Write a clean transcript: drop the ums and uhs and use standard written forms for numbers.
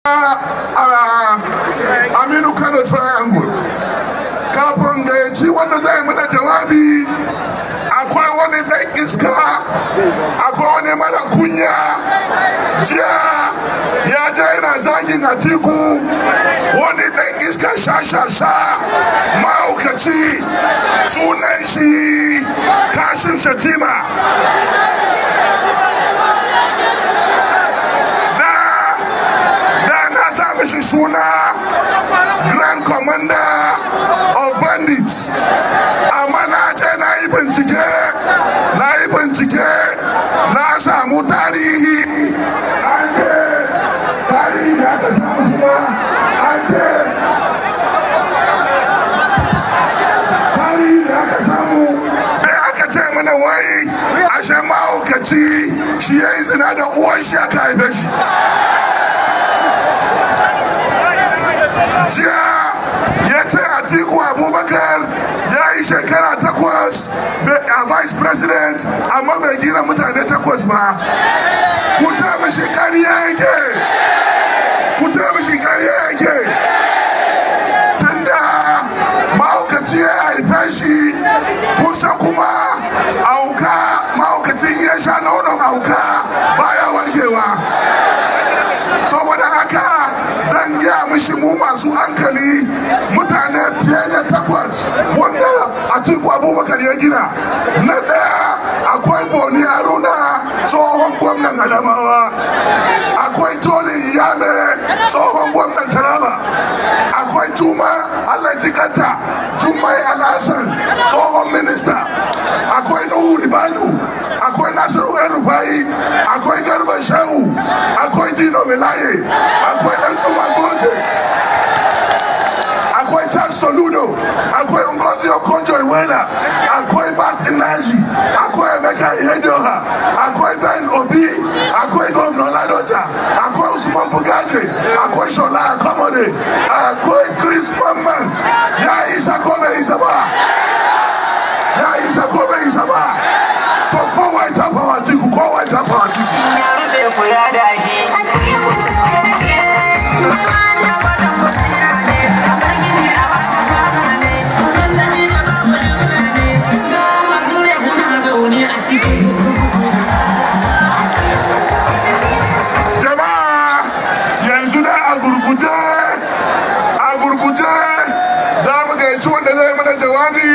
A Aminu Kano Triangle, kafin gayyaci wanda zai mana jawabi, akwai wani ɗan iska, akwai wani mara kunya. Jiya ya je yana zagin Atiku, wani ɗan iska, sha-sha-sha, mahaukaci, sunan shi Kashim Shatima. Da na sa mishi suna Grand Commander of Bandits, amma na ce na yi bincike, na yi bincike, na samu tarihi. An ce tarihi da aka samu kuma, an ce tarihi da aka samu, sai aka ce mana wai ashe mahaukaci shi ya yi zina da uwan shi aka haife shi. Jiya ya ce Atiku Abubakar ya yi shekara 8 a vice president, amma bai gina mutane 8 ba. Ku ce mishi ƙarya yake, ku ce mishi ƙarya yake. Tunda mahaukaci ya haife shi, kusa kuma auka mahaukaci ya sha nonon auka baya warkewa. Saboda haka zan gaya mishi, mu masu hankali, mutane fiye da 8 wanda Atiku Abubakar ya gina. Na ɗaya, akwai Boni Haruna, tsohon gwamnan Adamawa. Akwai Jolly Nyame, tsohon gwamnan Taraba. Akwai Juma, Allah jikanta, Jummai Alhassan, tsohon minista. Akwai Nuhu Ribadu, akwai Nasiru El Rufai, akwai Garba Shehu, akwai Dino Melaye, akwai Danjuma Goje, akwai Charles Soludo, akwai Ngozi Okonjo Iweala, akwai Barth Nnaji, akwai Emeka Ihedioha, akwai Ben Obi, akwai Governor Ladoja, akwai Usman Bugaje, akwai Shola Akomode, akwai Chris Mamman. Ya isa ko bai isa ba? Ya isa ko bai isa ba? To, kowa ya tafa wa Atiku, kowa ya tafa wa Atiku. Ya rufe ku ya dashi.